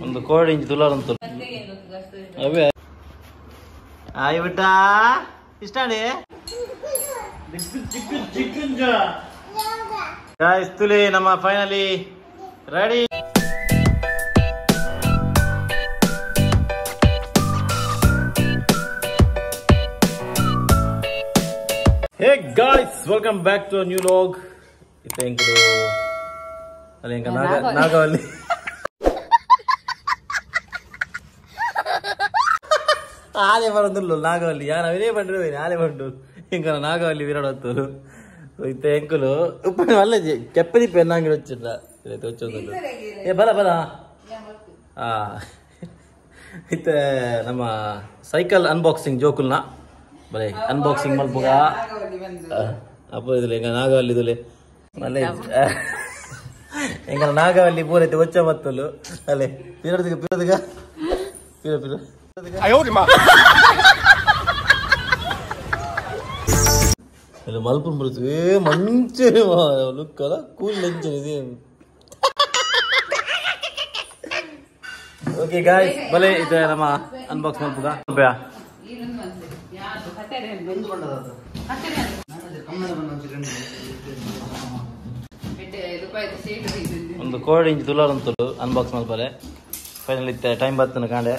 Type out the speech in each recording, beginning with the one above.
ಒಂದು ಕೋಡಿ ಇಂಚ್ ತುಲಾರ್ ಅಂತ ಅವೇ ಆಯ್ ಬಿಟ್ಟ ಇಷ್ಟಾಡಿ ಗಾಯ್ಸ್ ತುಲೆ ನಮ್ಮ finally ready. Hey guys, welcome back to a new vlog. ಇತ್ತೆ ಅಲ್ಲಿ ಎಂಕ ನಾಗವಲ್ಲಿ ಆಲೆ ಬರೋದಿಲ್ಲ ನಾಗವಲ್ಲಿ ಯಾರು ಅವನೇ ಬಂದ್ರು ಆಲೆ ಬಂಡು ಇಂಕ ನಾಗವಲ್ಲಿ ವಿರಾಡತ್ತರು ಇತ್ತೆ ಎಂಕುಲು ಉಪ್ಪು ಅಲ್ಲ ಕೆಪ್ಪದಿ ಪೆನ್ನಾಂಗಿ వచ్చిಲ್ಲ వచ్చೊಂದು ಏ ಬಲ ಬಲ ಇತ್ತೆ ನಮ್ಮ ಸೈಕಲ್ ಅನ್ಬಾಕ್ಸಿಂಗ್ ಜೋಕುಲ್ನ ಬಲೆ ಅನ್ಬಾಕ್ಸಿಂಗ್ ಮಲ್ಪುಗ ಅಪ್ಪ ಇದುಲೆ ಎಂಕ ನಾಗವಲ್ಲಿ ಇದುಲೆ ಮಲ್ಲೆ ಎಂಕ ನಾಗವಲ್ಲಿ ಪೂರೈತೆ ಒಚ್ಚ ಮತ್ತಲು ಅಲ್ಲೇ ಪಿರದಿಗ ಪಿರದಿಗ ಪಿರ ಪಿರ ಇಲ್ಲ ಮಲ್ಪುನ್ ಬರುತ್ತೆ ಏ ಮಂಚೆ ಲುಕ್ ಅಲ್ಲ ಕೂಲ್ ಲಂಚನ್ ಇದೆ. ಓಕೆ ಗಾಯ್ಸ್ ಬಲೆ ಇದೆ ನಮ್ಮ ಅನ್ಬಾಕ್ಸ್ ಮಲ್ಪುಗ ಒಂದು ಕೋಡಿ ಇಂಚ್ ತುಲಾರ್ ಅಂತಲು ಅನ್ಬಾಕ್ಸ್ ಮಲ್ಪರೆ ಫೈನಲ್ ಇತ್ತೆ ಟೈಮ್ ಬರ್ತನ ಕಾಂಡೆ.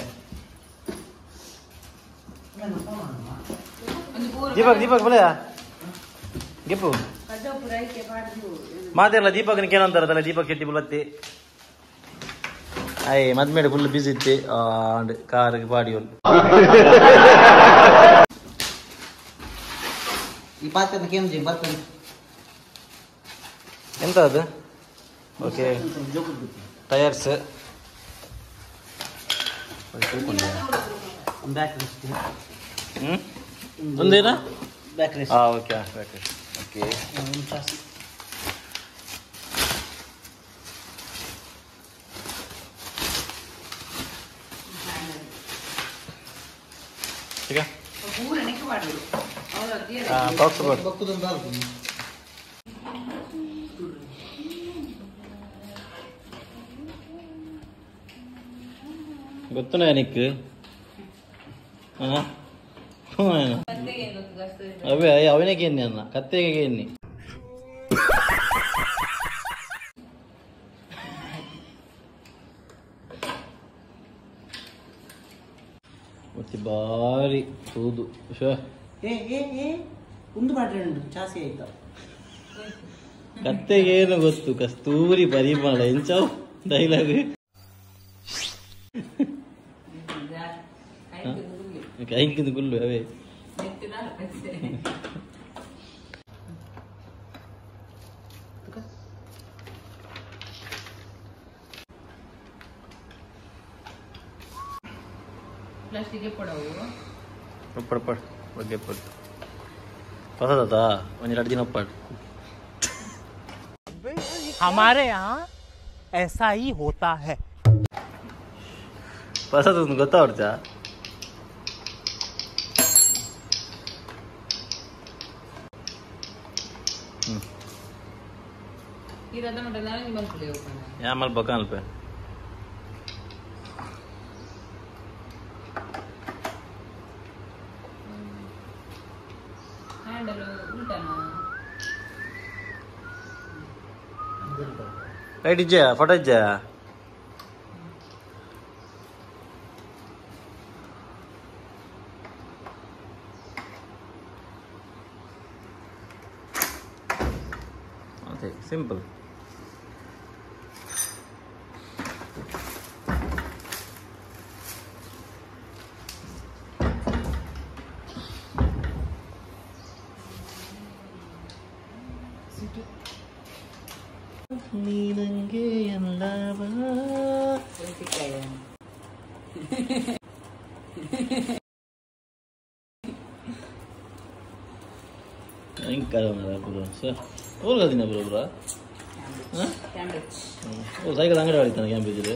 ದೀಪಕ್ ದೀಪಕ್ ಬಲೆಯಾ ಗಿಪ್ಪು ಮಾತಾಡಲ್ಲ ದೀಪಕ್ನ ಏನಂತಾರಲ್ಲ ದೀಪಕ್ ಶೆಟ್ಟಿ ಬುಲತ್ತಿ ಅಯ್ಯ ಮದ್ಮೇಲೆ ಫುಲ್ ಬಿಸಿ ಇತ್ತು ಕಾರಿಗೆ ಪಾಡಿಯೋಳು. ಎಂತ ಅದು? ಓಕೆ ಟೈರ್ಸ್ ಒಂದೇನಾ? ಓಕೆ ಓಕೆ ಗೊತ್ತನ ನಿಕ್ ಅವೇ ಅವನಿಗೆ ಎನ್ನಿ ಅನ್ನ ಕತ್ತೆಗೆ ಎನ್ನಿ ಮತ್ತೆ ಬಾರಿ ತೂದು ಕತ್ತೆಗೆ ಏನು ಗೊತ್ತು ಕಸ್ತೂರಿ ಪರಿಮಳ ಎಂಚಾವ್ ಡೈಲಾಗ್ ಕೈಕಿಂದು ಗುಲ್ಲು ಅವೇ. ಒಪ್ಪಡು ಬಗ್ಗೆ ಪಡು ಹೊಸದಾ ಒಂದೆರಡು ದಿನ ಒಪ್ಪಾಡು. हमारे यहाँ ऐसा ही होता है. ಹೊಸದೊಂದು ಗೊತ್ತಾವಡ್ತಾ ಯಾಮಲ್ ಬೊಕ ಅಲ್ಪ ರೈಟ್ ಇಜ್ಜೆ ಫೋಟೋ ಇಜ್ಜೆ ಅದೇ ಸಿಂಪಲ್. ನೀನಂಗೆ ಎಲ್ಲವ ಭಯಂಕರ ಪುರ ಸರ್ ಓಲ್ಗದಿನ ಪುರ ಪುರ ಓ ಸೈಕಲ್ ಅಂಗಡಿ ಹೊಡಿತಾನೆ ಕ್ಯಾಂಬ್ರಿಡ್ಜ್.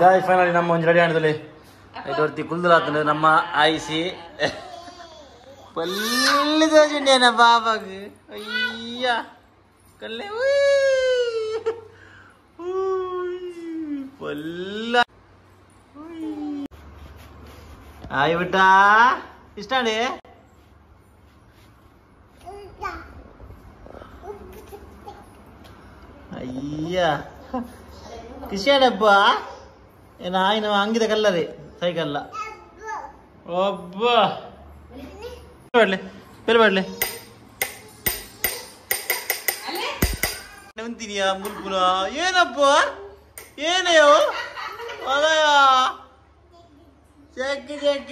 ಗಾಯ್ಸ್ ಫೈನಲಿ ನಮ್ಮ ಒಂಜಿ ರೆಡಿ ಆಂಡದಲ್ಲಿ ಐಟೋರ್ತಿ ಕುಲ್ದಲಾತಂಡು ನಮ್ಮ ಆಯಿಸಿ ಪಲ್ಲಿ ತೋಜುಂಡೇನ ಬಾಬಾಗ್ ಅಯ್ಯ ಕಲ್ಲೆ ಪಲ್ಲ ಆಯ್ ಬಿಟ್ಟ ಇಷ್ಟಾಂಡೆ ಅಯ್ಯ ಕಿಶಾಡಪ್ಪ ಏನ ಆಯ್ನ ಅಂಗಿದ ಕಲ್ಲರಿ ಸೈಕಲ್ಲ ಒಬ್ಬ ಬೇರೆ ಬಾಡ್ಲೆ ಉಂತಿನಿಯಾ ಮುಲ್ಪುನ ಏನಪ್ಪ ಏನೇಯೋ ಅಲಯ ಚೆಕ್ ಚೆಕ್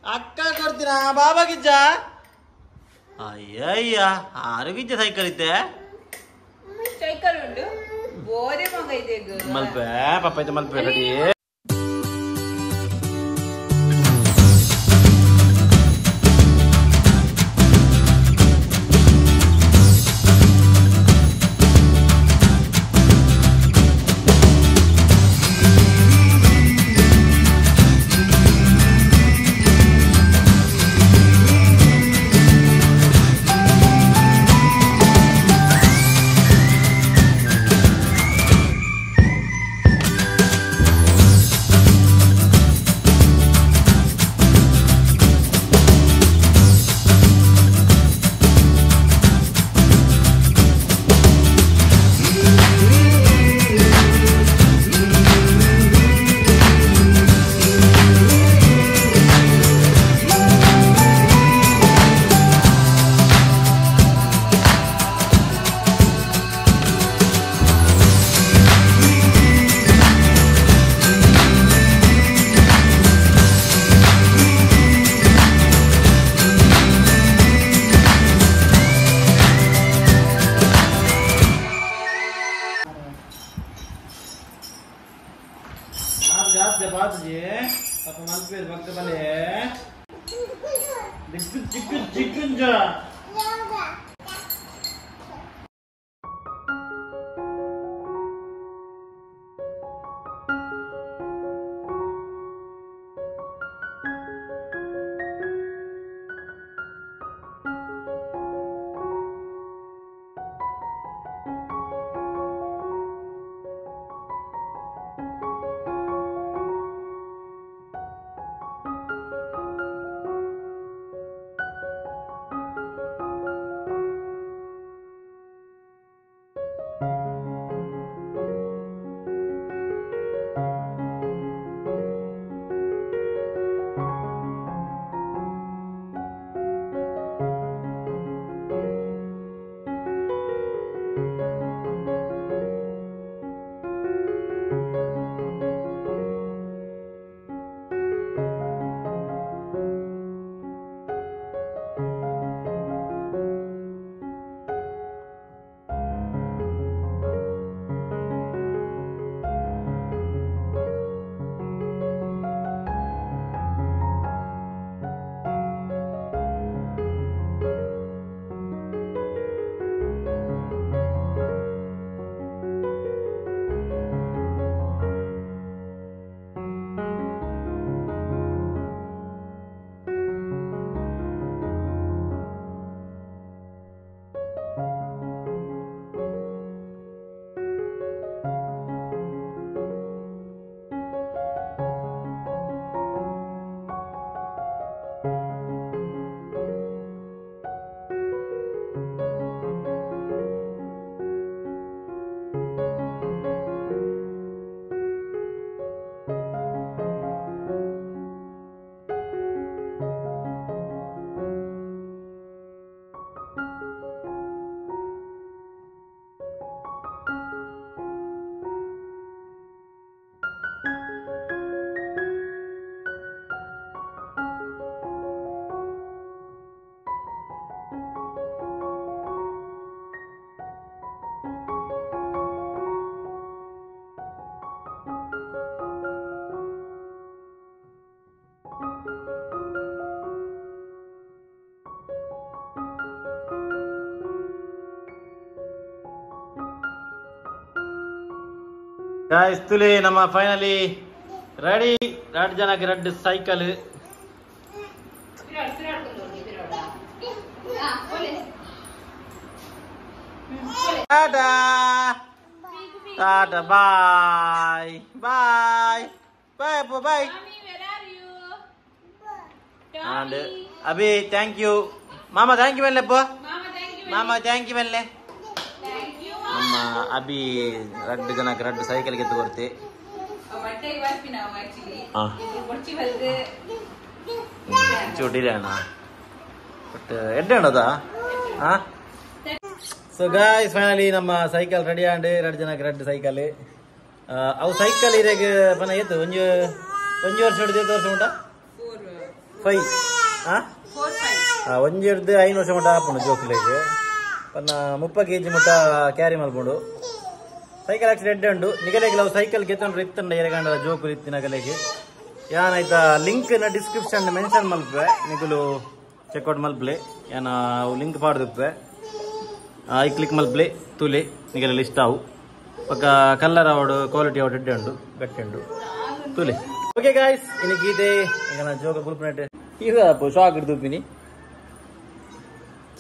ಅಕ್ಕ ಕೊಡ್ತೀನ ಬಾಬಾ ಗಿಜ್ಜ ಅಯ್ಯಯ್ಯ ಆರು ಗಿಜ್ಜ ಸೈಕಲ್ ಇತ್ತೆ ಸೈಕಲ್ ಉಂಟು ಬೋರೆ ಮಗ ಇದೆ ಮಲ್ಪೆ ಪಪ್ಪ ಐತೆ ಮಲ್ಪೆ ರೆಡಿ ಪಾಪ ಮಲ್ಪೆ ಪಕ್ಕ ಬಲೆ ದಿಕ್ಕು ಚಿಕ್ಕು ಚಿಕ್ಕುಂಜ ಗಾಯ್ಸ್ ತುಲೆ ನಮ್ಮ ಫೈನಲಿ ರೆಡಿ ಎರಡು ಜನಕ್ಕೆ red cycle. Tata tata bye bye bye Appu bye. And Abhi thank you ಮಾಮ, thank you ಮೆಲ್ಲೆ ಅಪ್ಪು ಮಾಮ, thank you ಮೆಲ್ಲೆ. ನಮ್ಮ ಅಭಿ ರಡ್ಡು ಜನಕ್ಕೆ ರಡ್ಡು ಸೈಕಲ್ ಗೆದ್ದು ಕೊಡ್ತಿ. ಚೂಟಿಲ್ಲ ಅಣ್ಣ, ಬಟ್ ಎಡ್ಡೆ ಅಣ್ಣದಾ. ಹಾಂ ಸೊ ಗಾಯ್ಸ್ ಫೈನಲಿ ನಮ್ಮ ಸೈಕಲ್ ರೆಡಿ ಆಂಡ್ ಎರಡು ಜನಕ್ಕೆ ರೆಡ್ ಸೈಕಲ್. ಅವು ಸೈಕಲ್ ಇರೇಗ ಪನ ಏತು ಒಂಜಿ ಒಂಜಿ ವರ್ಷ ಹಿಡಿದು ಏತು ವರ್ಷ ಉಂಟಾ? 5. ಹಾಂ ಒಂಜಿ ಹಿಡ್ದು 5 ವರ್ಷ ಮುಟ್ಟ ಆಪುಂಡು ಜೋಕುಲೆಗ್. ಪನ್ನ 30 ಕೆಜಿ ಮುಟ್ಟ ಕ್ಯಾರಿ ಮಲ್ಪುಂಡು. ಸೈಕಲ್ ಆಕ್ಸಿಡೆಂಟ್ ಉಂಡು ನಿಗಲೆಗ್ ಅವು ಸೈಕಲ್ ಗೆತ್ತೊಂಡ್ರೆ ಇತ್ತಂಡ ಎರಗಂಡ ಜೋಕುಲು ಇತ್ತಿನಗಲೆಗ್. ಯಾನಾಯ್ತಾ ಲಿಂಕ್ ನ ಡಿಸ್ಕ್ರಿಪ್ಷನ್ ಮೆನ್ಷನ್ ಮಲ್ಪೆ, ನಿಗುಲು ಚೆಕ್ಔಟ್ ಮಲ್ಪಲೆ. ಯಾನ ಅವು ಲಿಂಕ್ ಪಾಡ್ದುಪ್ಪೆ, I click ಮಲ್ಪಲೆ ತೂಲೆ ನಿಗಲೆಲ್ಲ ಇಷ್ಟ ಅವು. ಪಕ್ಕ ಕಲ್ಲರ್ ಅವಡು ಕ್ವಾಲಿಟಿ ಅವಡು ಎಡ್ಡೆ ಉಂಡು ಗಟ್ಟಿ ಉಂಡು ತೂಲೆ. ಓಕೆ ಗಾಯ್ಸ್ ಇನ್ನು ಗೀತೆ ಈಗ ನಾನು ಜೋಗ ಬುಲ್ಪನೆಟ್ ಈಗ ಶಾಕ್ ಹಿಡಿದುಪ್ಪಿನಿ.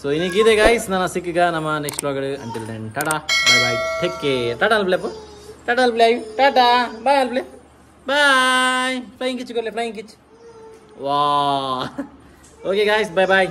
ಸೊ ಇನ್ನು ಗೀತೆ ಗಾಯ್ಸ್ ನನ್ನ ಸಿಕ್ಕಿಗ ನಮ್ಮ next vlog. Until then tata bye bye take care. Tata ಅಲ್ಪ್ಲೆ ಅಪ್ಪು, ಟಾಟಾ ಅಲ್ಪ್ಲೆ, ಟಾಟಾ ಬಾಯ್ ಅಲ್ಪ್ಲೆ, ಬಾಯ್. ಫ್ಲೈಯಿಂಗ್ ಕಿಚ್ ಕೊರ್ಲೆ, ಫ್ಲೈಯಿಂಗ್ ಕಿಚ್. ವಾ ಓಕೆ ಗಾಯ್ಸ್ ಬಾಯ್ ಬಾಯ್.